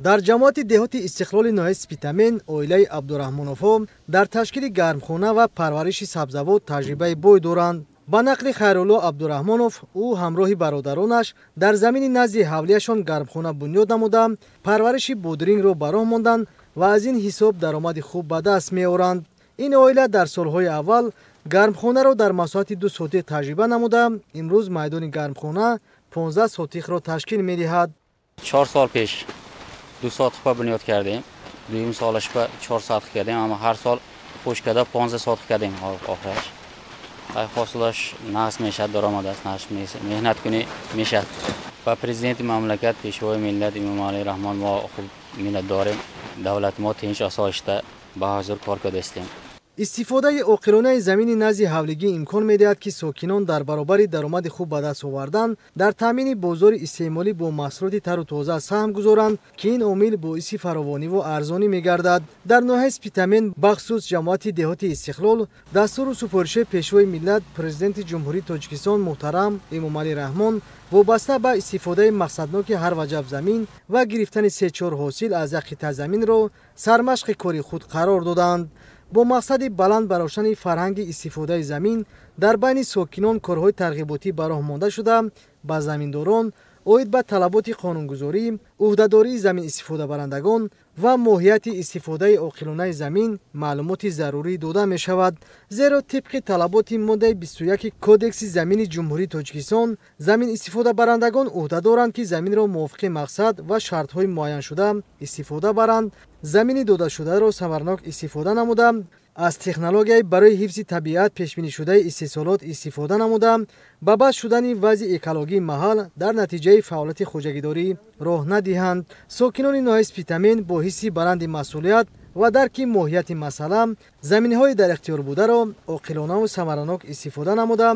Дар ҷамоати деҳоти Истиқлоли ноҳияи Спитамен оилаи Абдураҳмоновҳо дар ташкили гармхона ва парвариши сабзавот таҷрибаи бой доранд. Ба нақли Хайрулло Абдураҳмонов, ӯ ҳамроҳи бародаронаш дар замини назди ҳавлияшон гармхона бунёд намуда, парвариши бодирингро ба роҳ монданд ва аз ин ҳисоб даромади хуб ба даст меоранд. Ин оила дар солҳои аввал гармхонаро дар масоҳати 2 сотих таҷриба намуда, имрӯз майдони гармхона 15 сотихро ташкил медиҳад. 4 сол пеш 2 сотих бунёд кардем, дуюм солаш ба 4 сотих кардем, аммо ҳар сол хушкада 15 сотих кардем. Охираш ҳосилаш нағз мешавад, даромад аст, нағз меҳнат кунӣ мешавад. Ба президенти мамлакат, пешвои миллат Эмомалӣ Раҳмон мо хуб миннатдорем. Давлати мо тинч осоишта ба ҳузур кор кардастем. Истифодаи оқилонаи замини назди ҳавлигӣ имкон медиҳад, ки сокинон дар баробари даромади хуб ба даст овардан дар таъмини бозори истеъмолӣ бо маҳсулоти тару тоза саҳм гузоранд, ки ин омил боиси фаровониву арзонӣ мегардад. Дар ноҳияи Спитамен, бахусус ҷамоати деҳоти Истиқлол, дастуру супоришҳои пешвои миллат, президенти Ҷумҳурии Тоҷикистон муҳтарам Эмомалӣ Раҳмон вобаста ба истифодаи мақсадноки ҳар ваҷаб замин ва гирифтани 3-4 ҳосил аз як қитъа заминро сармашқи кори худ қарор доданд. Бо мақсади баланд бароштани фарҳанги истифодаи замин дар байни сокинон корҳои тарғиботӣ ба роҳ монда шуда, ба заминдорон оид ба талаботи қонунгузорӣ, ӯҳдадории замин истифодабарандагон ва моҳияти истифодаи оқилонаи замин маълумоти зарурӣ дода мешавад. Зеро тибқи талаботи моддаи 21 Кодекси замини Ҷумҳурии Тоҷикистон замин истифодабарандагон ӯҳда доранд, ки заминро мувофиқи мақсад ва шартҳои муайяншуда истифода баранд, замини додашударо самарнок истифода намуда, аз технологияи барои ҳифзи табиат пешбинишудаи истеҳсолот истифода намуда, ба бад шудани вазъи экологии маҳал дар натиҷаи фаъолияти хоҷагидорӣ роҳ надиҳанд. Сокинони ноҳияи Спитамен бо ҳисси баланди масъулият ва дарки моҳияти масъала заминҳои дар ихтиёр бударо оқилонаву самаранок истифода намуда,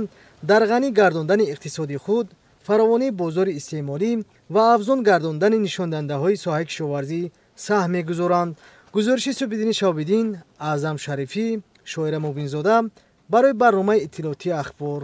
дар ғанӣ гардондани иқтисоди худ, фаровонии бозори истеъмолӣ ва афзун гардондани нишондиҳандаҳои соҳаи кишоварзӣ саҳм мегузоранд. Гузориши Субиддини Шаҳобиддин, Аъзам Шарифӣ, Шоира Мубинзода барои барномаи иттилоотии Ахбор.